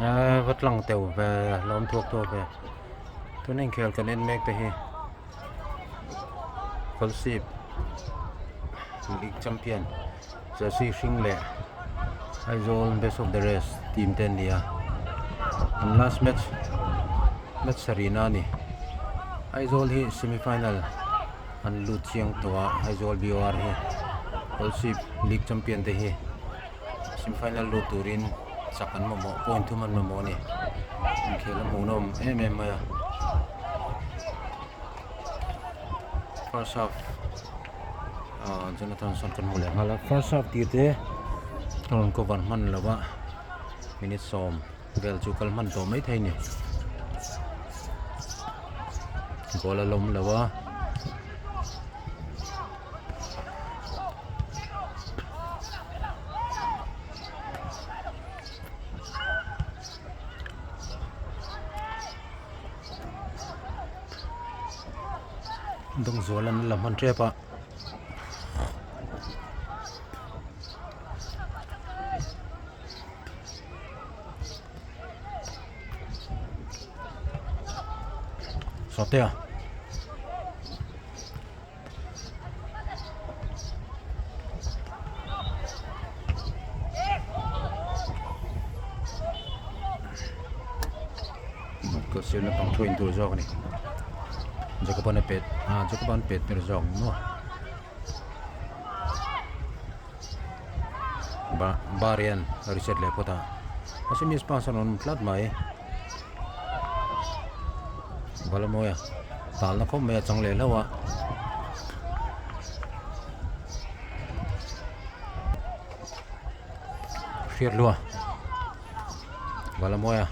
Eee va tlang teuh ve lo awm thuak thuak ve tuna inkhel kan en mek te hi Kawlsip League champion Jersey hring leh Aizawl best of the rest team te an ni a an last match match sarihna a ni Aizawl hi semi final an lut chiang tawh a Aizawl B_O_R hi Kawlsip League champion te hi. Semi final lut turin chak an mamawh point thum an mamawh a ni inkhel a hmuhnawm em em mai a first half ah Jonathan sawn kan hmu leh nghal a first half tih te a rawn cover hman lo va minute sawm vel chu kal hman tawh maithei a ni goal a lawm lo a. Dawngzual an la hman tep a. Sawtea. Kawt sir lampang thu in tur zawk a ni Jacob-an a pet ah Jacob-an pet ber zawk maw ba bar hian a reset leh phawt a mahse miss pass a rawn awm tlat mai Valamawia talna khawp mai a chang leh hlauh a. Hriat lua Valamawia.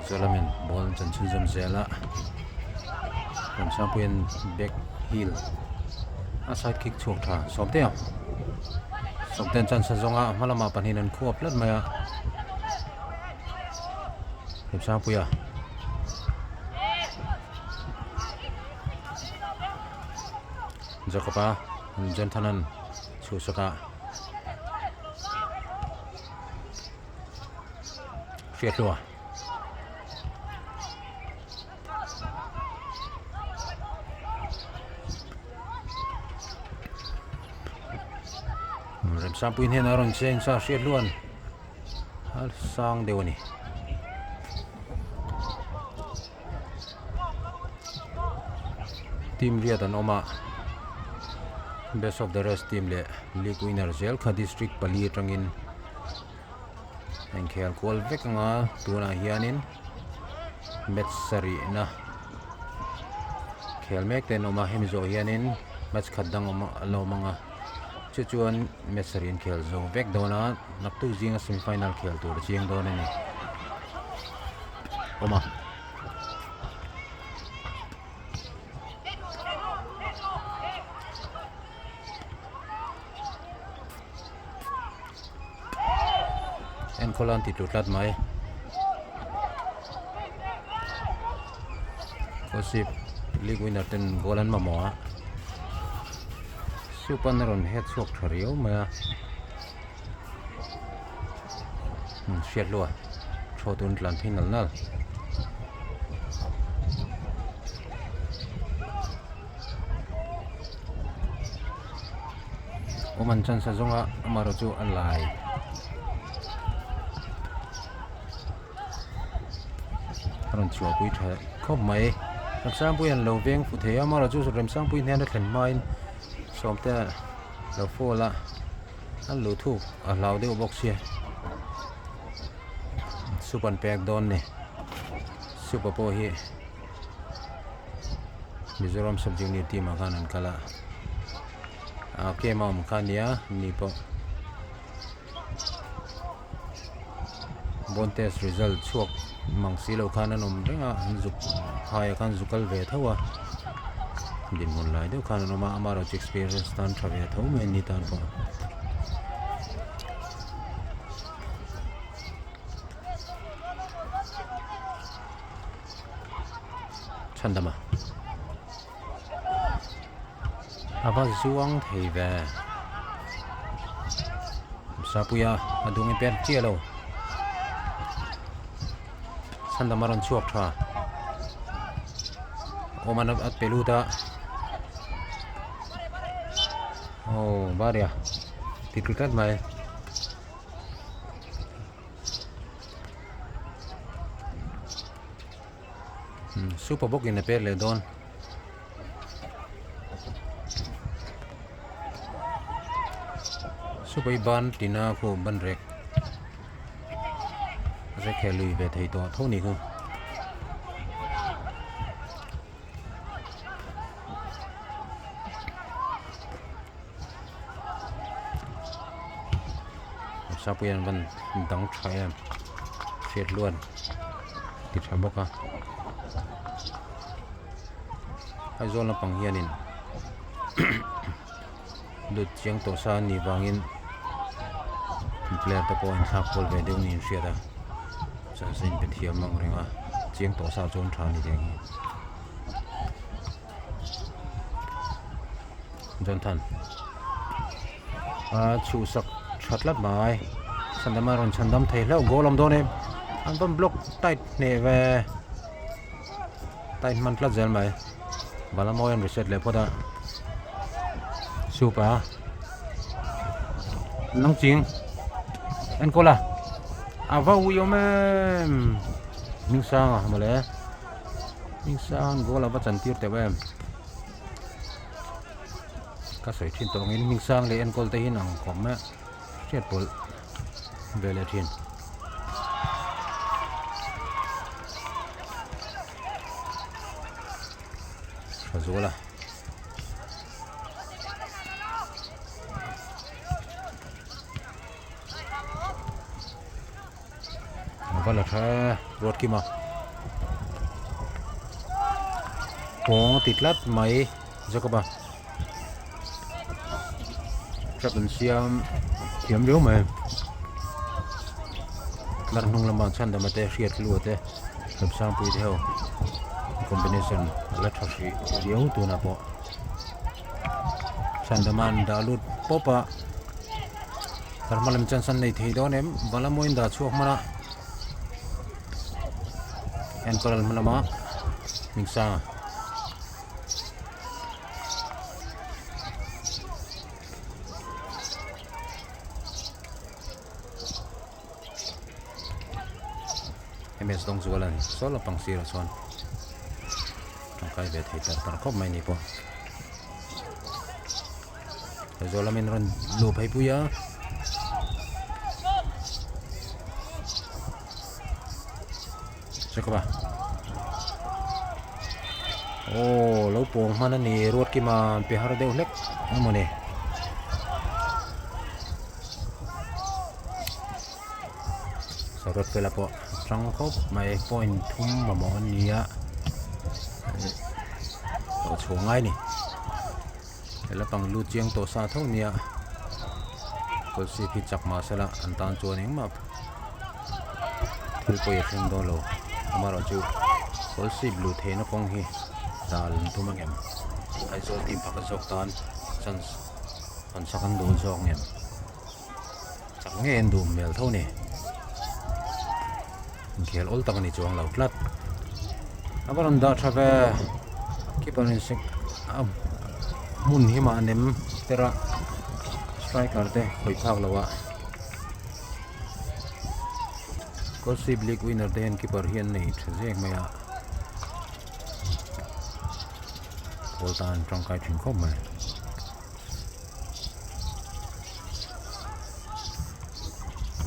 Chulamin ball an chan chhunzawm zel a Ramsangpuia'n back heel a side kick chhuak tha Sawmtea Sawmtea an chance a zawng a a hma lamah pahnihin an khuap tlat mai a Ramsangpuia. Jacob-a Jonathan-a'n chhuhsak a hriat hlua. Remsangpui hnenah a rawn cheng sa hriat hluan a sang deuh a ni. Team riat an awm a best of the rest team leh league winner zel kha district pali atangin a inkhel kual vek anga tunah hianin match sarih na khel mek te an awm a hemi zawh hianin match khat dang awm a la awm ang a chu chuan match sarih an khel zo vek dawn a naktuk zinga semi final khel tur a chiang dawn a ni awm a. Enkawl an ti tlu tlat mai Kawlsip league winner ten goal an mamawh a Supan a rawn het chhuak tha riau mai a hriat hlua thaw tun tlan phei nal nal. Awm an chance a zawng a amaherawh chu a lai a rawn chhuahpui tha khawp mai Remsangpui an lo veng fu thei a amaherawh chu Remsangpui hnen a thlen hmain sawmte lo fall a a luh thuk a hlau deuh bawk sia soup an pek dawn a ni soup ah pawh hi. Mizoram sub junior team ah khan an kal a ah game a awm kha ania ni pawh bond test result chhuak mang si lo khan an awm reng a an zuk phai ah khan zuk kal ve tho a dinhmun lai deuh khan an awm a amaherawhchu experience tan tha ve tho mai an ni tan pawh. Chhandama a va zuang thei ve Sapuia a dung in pen chiah lo Chhandama rawn chhuak tha awm an a pe lut a aw Baria ti tlu tlat mai. Super bawkin a pek leh dawn. Super hi ban tina khu ban rek rek he lui ve thei tawh tho ni khu. Sapui an van dang tha em hriat luan ti tha bawk a Aizawl lampang hianin lut chiang tawh sa anih vangin player te pawh an thlak kual ve deuh niin hriat a chance a inpe thiam ang reng a chiang tawh sa chuan tha a ni thei ang hi. Jonthan a chhuhsak tha tlat mai chhandam a rawn chhandam thei hlauh goal awm dawn em an rawn block tight hneh ve tight hman tlat zel mai Balamawi an reset leh phawt a soup a nang ching enkawl a a va ui awm em Hmingsanga mawle. Hmingsang goal a va chan tir teuh em ka sawi thin tawh angin Hmingsang leh enkawl te hi ang khawp mai a hriat pawlh ve leh thin. Tha zual a. A va la tha e ruat kim a kawng a ti tlat mai Jacob a truck an siam thiam riau mai tlar hnung lamah chhan dama te hriat hlua te Hlawpsangpui te ho combination a la tha hrih riau tunah pawh chhan dama an dah lut pawp a. Tlar lam chuan san nei thei dawn em bala mawiin dah chhuak hman a enkawl an hma lama hming sang a. Ms dawng zual a ni saw lampang sirah chuan tangkai ve thei tar tar khawp mai ni pawh. Aizawl lamin rawn luh phei pui a Jacob-a aw lo pawng hman a ni ruat kima an pe har deuh hlek emaw ni saruat fela pawh a tang khawp mai point thum mamawh an ni a lo chhuah ngai a ni. He lampang lu chiang tawh sa tho nia kawlsip hi chak mah sela an tan chuan engmah thil pawi a thleng dawn lo amaherawhchu kawlsip luh theihna kawng hi dal an tum ang em Aizawl team pakhat zawk tan chance an sak an duh zawk ang em chak ngei an duh hmel tho a ni inkhel awl tak a ni chuang lo tlat a va rawn dah tha ve keeper in sek a hmun hi mah nem ber a striker te khawih phak lo a Kolasib league winner te hian keeper hi an nei tha zek mai a ball tan an tangkai thin khawp mai.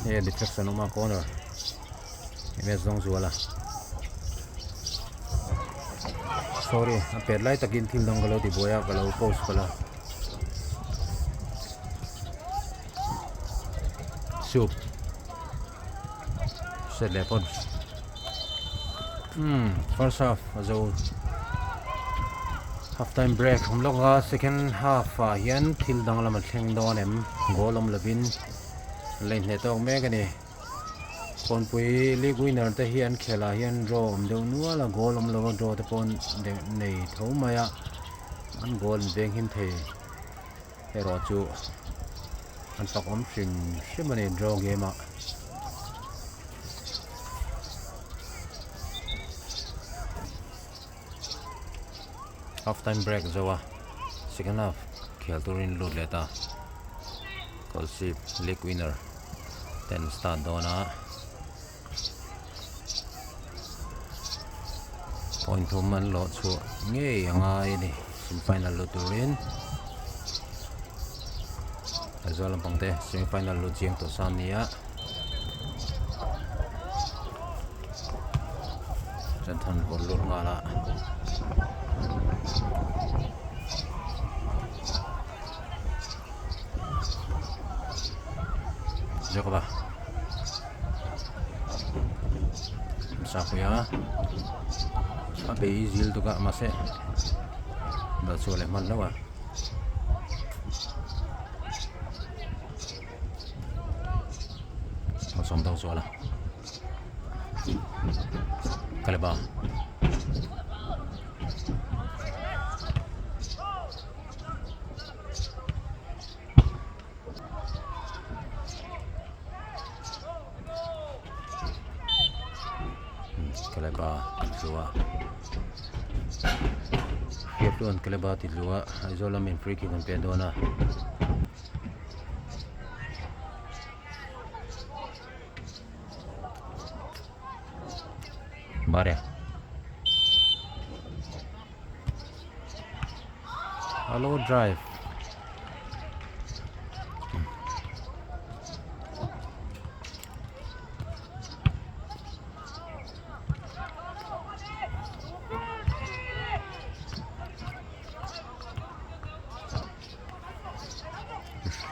Hei a deflection awm a corner enge zawng zual a sorry a pet lai takin thil dang ka lo ti buai a ka lo post palh a soup set leh pawn umm first half a zo half time break awm lawk a second half ah hian thil danglam a thleng dawn em goal awm lovin an la inhneh tawk mek a ni. Kawnpui league winner te hi an khelh ah hian draw awm deuh nual a goal awm lova draw te pawh nei tho mai a an goal an veng him thei erawh chu an fak awm hrim hrim a ni draw game ah. Half time break zo a second half khel turin lut leh ta Kolasib league winner ten start dawn a point thum an lawh chhuah ngei a ngai a ni semi final lut turin Aizawl lampang te semi final lut chiang tawh sa ania. Chuan thawn vawrh lut nghal a. Jacob a Sapuia a bei zil tuk a mahse bal chhuah leh hman hlauh a. Sawm deuh zual a. Kaleba. Kaleba tihluah Hriatluan Kaleba tihluah Aizawl lamin free kick an pe dawn a. Bare. Hello drive.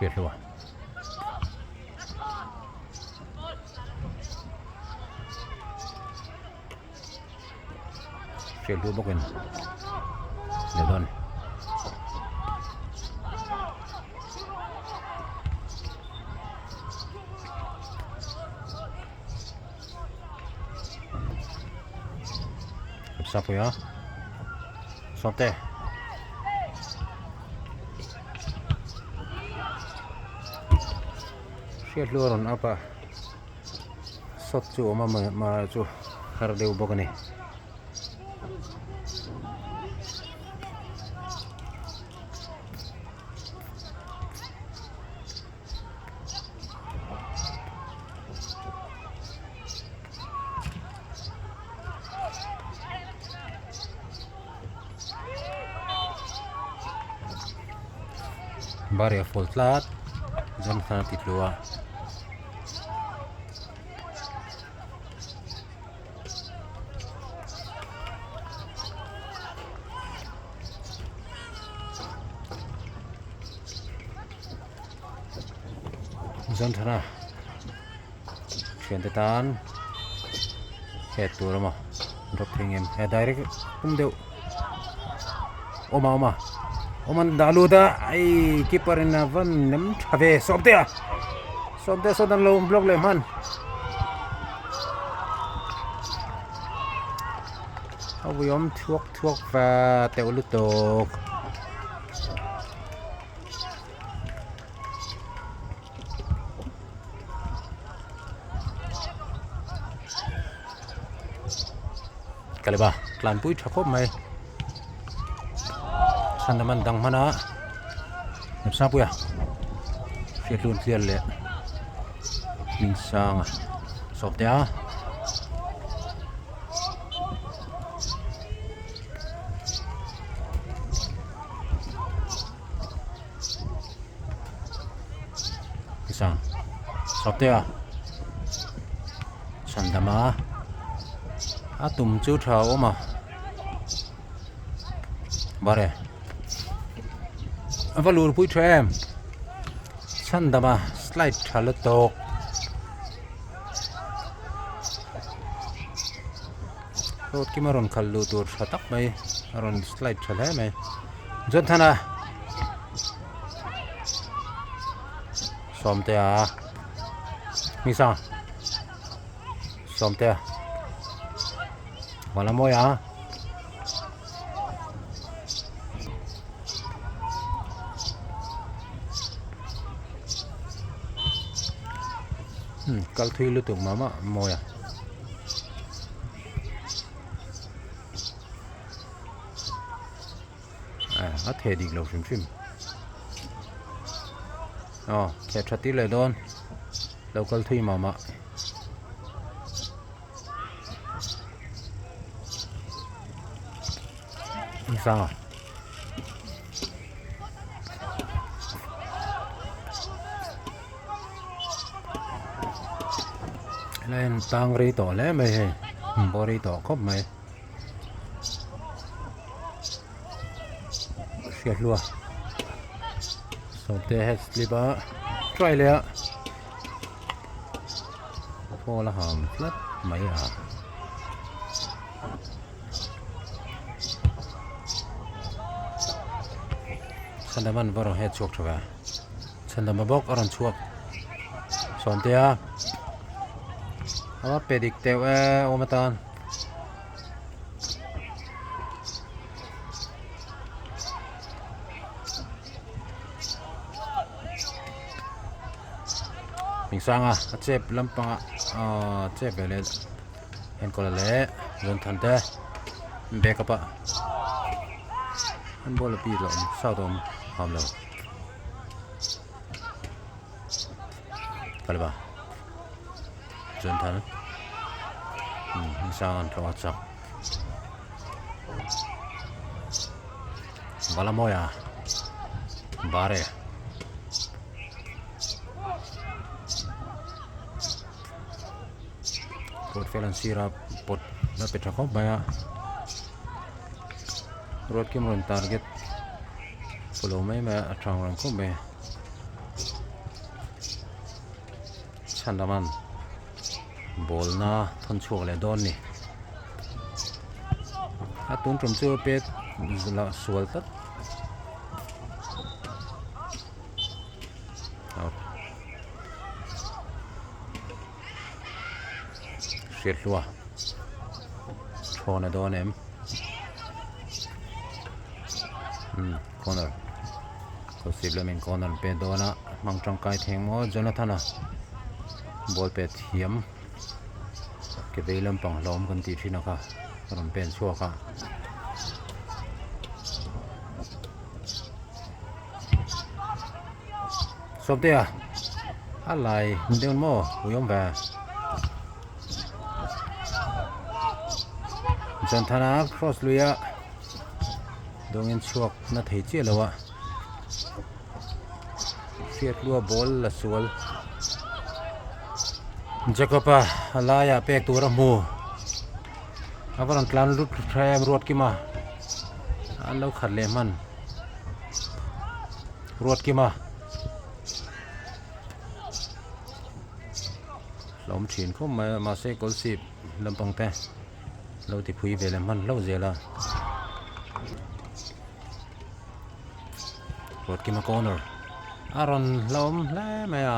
Hriat lo a. Hriat hlu bawkin leh dawn. Sapui a. Sawmte. Hriat hlu a rawn up a sawt chu a awm a mahse chu har deuh bawk a ni. Bari a fawl tlat Jonathan a ti tlu a. Jonathan-a thiante tan het tur a maw drop thei ngem he direct pum deuh awm a awm a awm an dah lut a hei keeper in a van nem tha ve sawmte a sawmte sawn an lo block leh hman a vui awm thuak thuak va teuh lutuk. Kaleba tlanpui tha khawp mai chhan a man dang hman a Remsangpuia hriathlun tliar leh Hmingsanga sawmte a. Kisang sawpte a chhandam a a tum chu tha a awm a bare a va lur pui tha em chhandam a slide tha lutuk. Road kim a rawn khalh luh tur tha tak mai a rawn slide tha hle mai Jonathan-a Sawmtea Hmingsa. Sawmtea Huan a mawi a. Hmm kal thui lutuk mah mah mawi a. A theh dik lo hrim hrim aw theh tha tir leh dawn lo kal thui mah mah. Sanga helai hian tang rei tawh hle mai hei bawr rei tawh khawp mai. Hriat hlua sawmte head slip a try leh a ball a ham tlat mai a chhandam an va rawn head chhuak tha ve chhandam a bawk a rawn chhuak sawmtea a pe dik teuh e awm atan. Hmingsanga a chep lampanga aaa chep ve leh enkawl leh Zawnthan te backup a handball a bik a awm side a awm ham lo kal va. Chuan hmun sang an tlawh a chak vala mawi a bare kawt vel an sir a pot a pe tha khawp mai a ruat kim rawn target pawlh mai mai a a tha ang khawp mai. Chhandaman bawlna thawn chhuak leh dawn ni. A tun tum chu pet lah sual tlat. Hriat hlua thawn a dawn em? Hmm corner. Kawsip lamin corner an pet dawn a hmang tangkai theng maw Jonathan-a ball pet thiam ke vei lampang hlawm kan tih thin a kha a rawn pen chhuak a. Sawmtea a lai deuh maw ui awm ve Jonathan-a cross lui a. Dawngin chhuak na thei chiah lo a hriat lua ball la sual Jacob a a laiah pek tur a hmu a va rawn tlan lut tha em ruat kima an lo khat leh hman ruat kima hlawm thin khawp mai a mahse kawlsip lampang te. Lo ti phui ve leh hman hlauh zel a. Ruatkima corner a rawn hlauhawm hle mai a.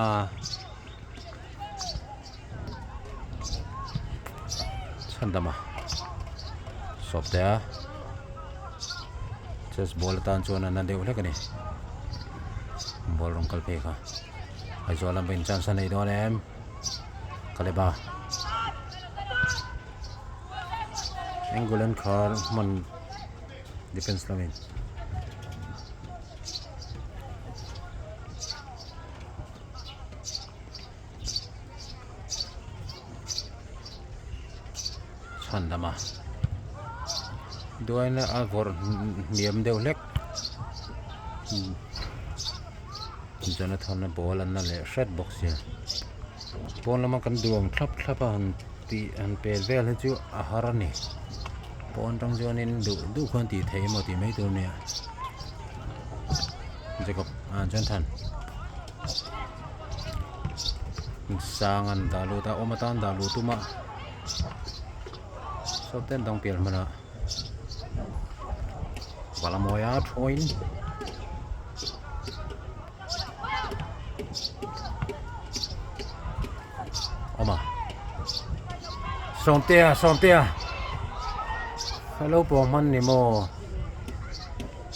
Chhandama sawp teh a chess ball atan chuan a na deuh hlek a ni. Ball rawn kal phei kha Aizawl lam pawhin chance a nei dawn em Kaleba. Angle an khar hman defence lamin chhan lama duaina a vawrh hniam deuh hlek Jonathan a ball an la leh hret bawk sia pawn lama kan duh ang thlap thlap a han tih han pel vel hi chu a har a ni pawn atang chuanin duh duh khan tih theih emaw tih mai tur a nia Jacob ah Jonathan sang an dah lut a awm atan dah luh tum a sawp te an dang pial hman a. Vala mawi a thawiin awm a. Sawmtea Sawmtea a lo pawh hman ni maw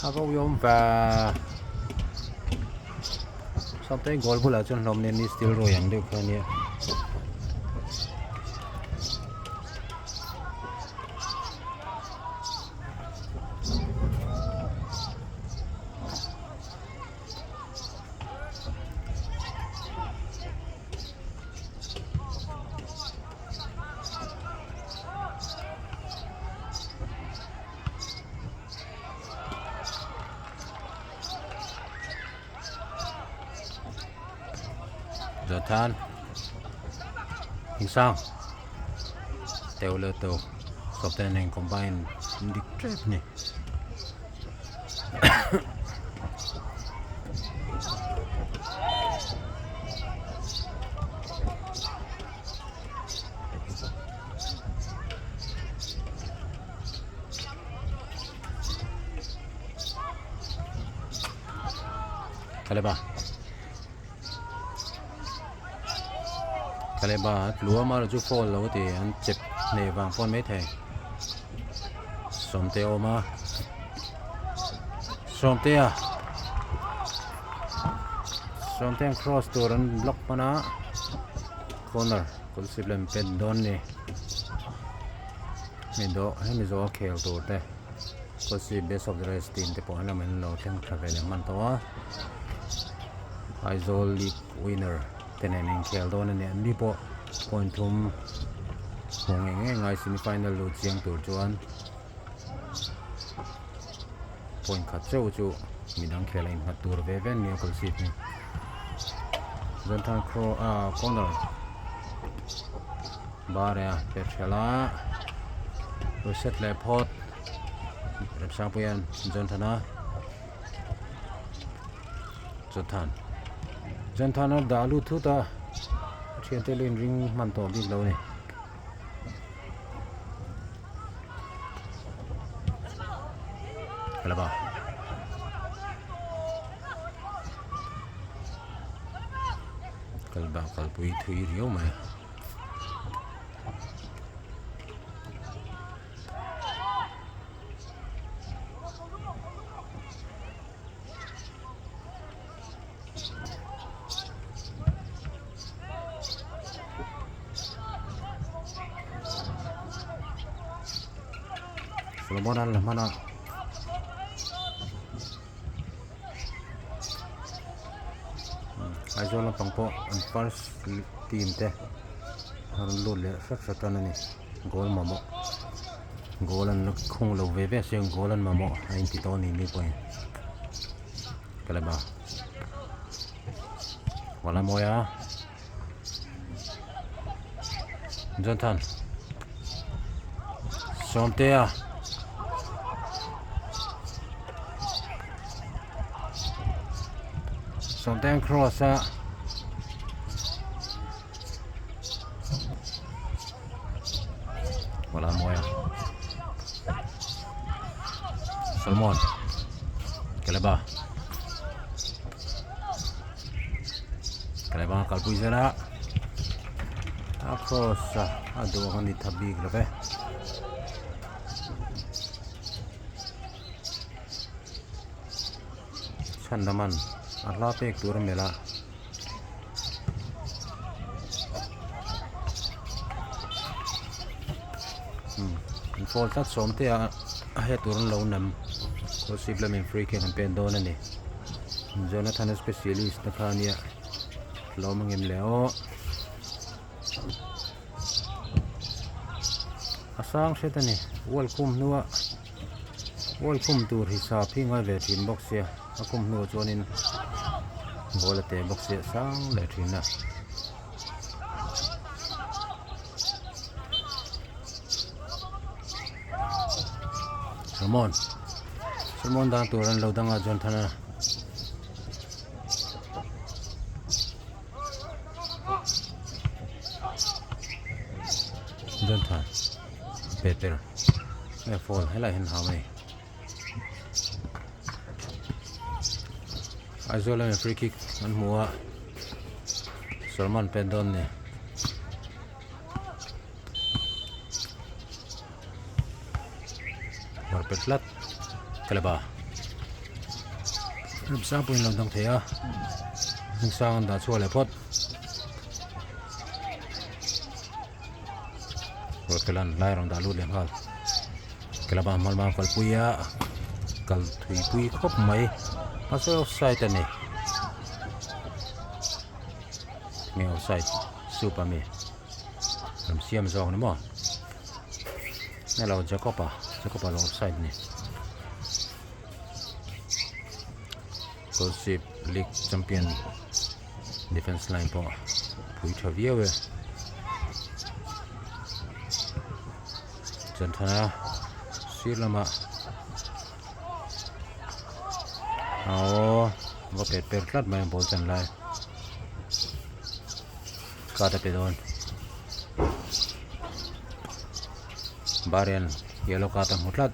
a va uiawm ve Sawmtea goal bulah chuan hlawm nen ni steel rawi ang deuh kha a nia. Jonathan Insang teu leh teu sawpte nen combine an dik tep a ni. Kaleba Kaleba tlua mar chu foul lo ti an chep nei vang pawn maithei Sawmte a awm a Sawmtea Sawmte an cross tur an block hman a corner kawlsip lem pet dawn ni mi dawh hemi zawh a khel tur te kawlsip best of the rest team te pawh an lo in lo thleng tha ve leh hman tawh a Aizawl league winner te nen inkhel dawn a ni an ni pawh point thum hmuh ngei ngei ngai semi final lut chiang tur chuan. Point khat chauh chu midang khel a innghat tur ve ve nia kawlh seat hi Jonathan Crow ah corner bar a pet hrelh a reset leh phawt Remsangpuia'n Jonathan a Jonathan Jonathan a dah lut thut a a thiante lo inring hman tawh bik lo a ni. Kalaba. Kalba kalpui thui riau mai. Solomon an la hman a Aizawl lampang pawh an first team te a rawn lut leh hret hret tan a ni goal mamawh goal an la khung lo ve ve sia goal an mamawh a inti tawh a ni ni pawhin. Kaleba Wala mawi a Jonathan Sawmtea Sawmtea an cross a Wala mawi a Solomon Kaleba Kaleba kalpui zel a a cross a a duh ang a ni tha bik lo ve. Chhandaman a hla pek tur a melh a. An foul tlat sawm te a a het tur an lo nam khawsip lamin free kick an pen dawn a ni Jonathan a specialist na kha a nia hlawm ang em le aw a sang hret a ni wall khum hnua wall khum tur hi sap hi ngai ve thin bawk sia a khum hnuah chuanin ball a teh bawk sia sang leh thin a. Solomon Solomon dan tur an lo dang a Jonathan a. Jonathan Peter nge phone helai hian hau mai Aizawl lama free kick an hmu a Salman pet dawn ni. pe tlat Kaleba Remsang pawhin lo dang thei a Hmingsang an dah chhuah leh phawt Ruatfelan lai rawn dah lut leh nghal Kaleba hmalma kalpui a kal thui pui khawp mai mahse offside a ni nge offside sup ami rawn siam zawk ni maw hello Jacob a Jacob a lo offside ni Kolasib league champion defence line pawh pui tha viau e chuan thana sir lamah aww va pet per tlat mai a ball chan lai card a pe dawn barian yellow card a hmu tlat.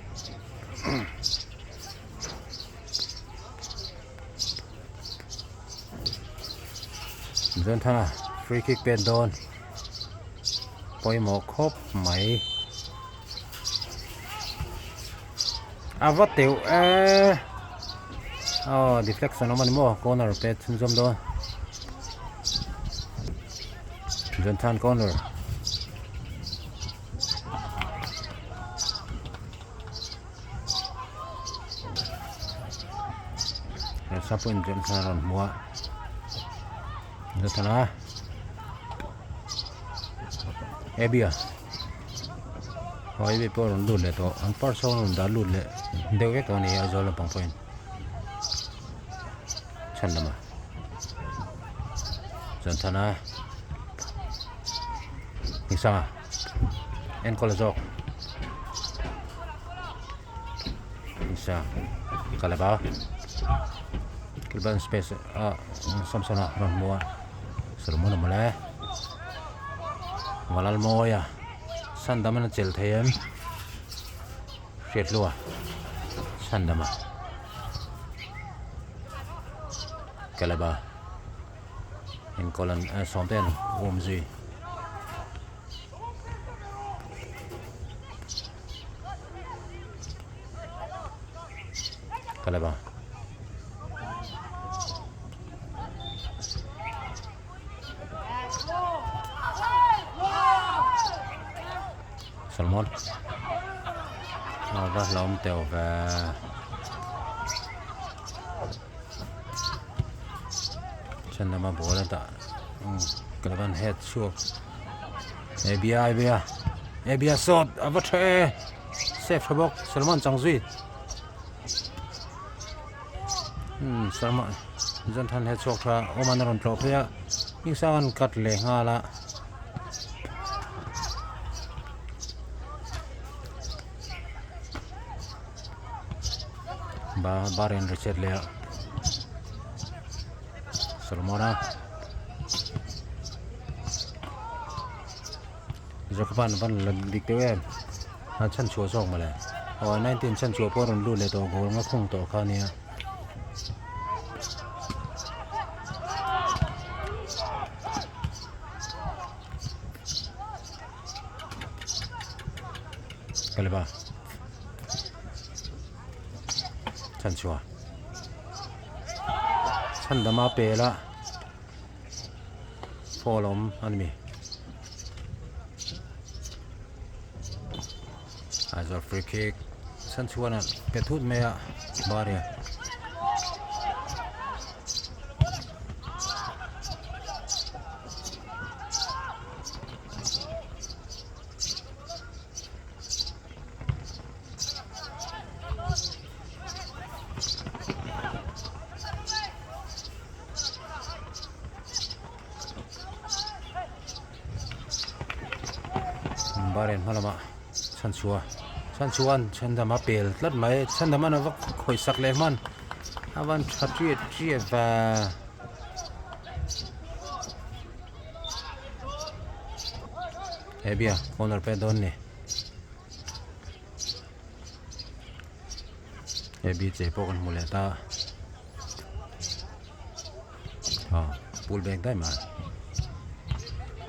Johnthana free kick pet dawn pawimawh khawp mai a va teuh e aw deflection awm a ni maw corner pet chhunzawm dawn Johnthana corner. Rsa pawhin Johnson a rawn hmu a Johnson a Abby a aw Abby pawh a rawn lut leh tawh an first ho an rawn dah lut leh deuh vek tawh a ni a Aizawl lampang pawhin chhan lamah Johnson a Hmingsanga enkawl a zawk Hmingsang Kalaba Kalaba space a Samsona rawn hmu a Solomon a mawle Valalmawia Sandam an a chelh thei em Hriathlua Sandama Kalaba. Enkawl an sawm te an awm zui. Kalaba. Salmon. Va hlawm teuh ve. Then lama ball a dah kalaban head chhuak abia abia abia sawt a va tha e safe tha bawk Salman chang zui umm Salman Johnson head chhuak tha awm an a rawn tlawh phei a hmingsang an cut leh nghal a. Ba bar in ri chet leh a Solomon a Jacoban van la dik deuh em a chhan chhuah zawk mawle aw 19 chhan chhuah pawh a rawn lut leh tawh goal nga khung tawh kha ania. Kaleba chhan chhuah chhan dama pela fall awm a ni Aizawl free kick chhan chhuan a pe thut mai a Baria. Bahrain hma lamah chhanchhuah chhanchhuahan chhandam a pel tlat mai chhandam an a va khawih sak leh hman a van tha tiat tiat va. He bia corner pet dawn ni. He bi che pawh kan hmu leh ta. Ha pull back daih mai.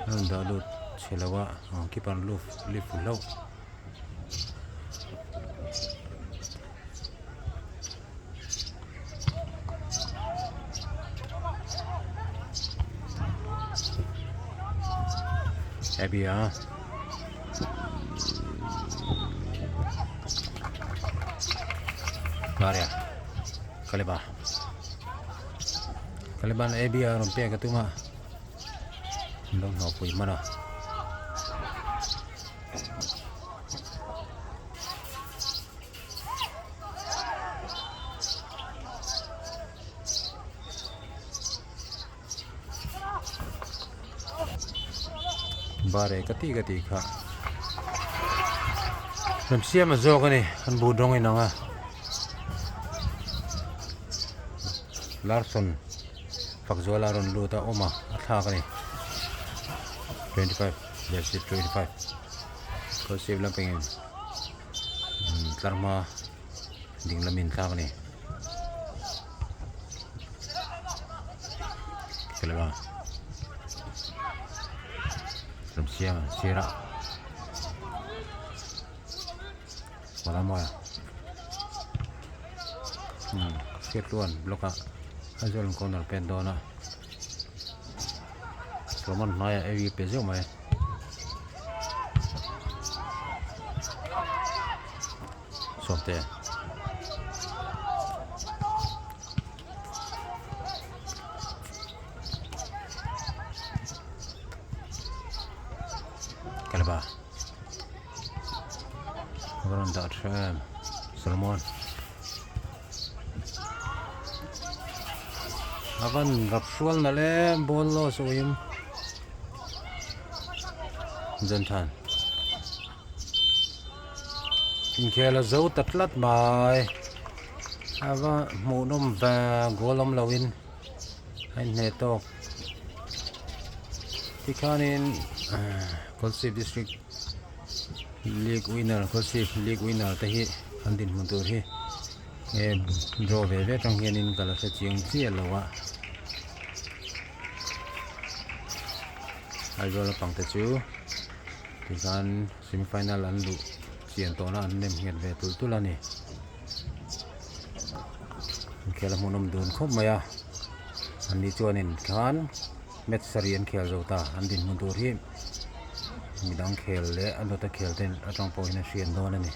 A rawn dah lut chhe lo a keeper luf lift hlauh. Abby-a. Maria. Kaleba. Kaleban Abby-a rawn pek a tum a. An lo hnawhpui hman a. Bare ka tih ka tih kha Remsiama zawk a ni an buh dawng in ang a Larson Fakzuala a rawn lut a awm a a thlak a ni 25 jersey 25 Kawlsip lampangin tlarhma ding lamin thlak a ni. Kaleba Ramsiama sirah Malamawi umm hriatluan block ah Aizawl an corner pen dawn a Roman hmaiah ei pe zeuh mai. Sawmte. Kalaba. Varan dah tha em. Solomon. Avan rap hrual nalh e ball loss uim. Zanthan. Inkhel a zo ta tlat mai. A va hmuhnawm ve goal awm loin a inhneh tawk. Tikhanin Kolsip district league winner Kolsip league winner te hi an dinhmun tur hi he draw ve ve atang hianin ka la hre chiang chiah lo a. Aizawl lampang te chu tikhan. Semi final an luh chian tawhna an nem nghet ve tulh tulh a ni. Inkhel a hmuhnawm dun khawp mai a, an ni chuanin khan match sarih an khel zo ta, an dinhmun tur hi midang khel leh a dawta khel te atang pawhin a hriat dawn a ni.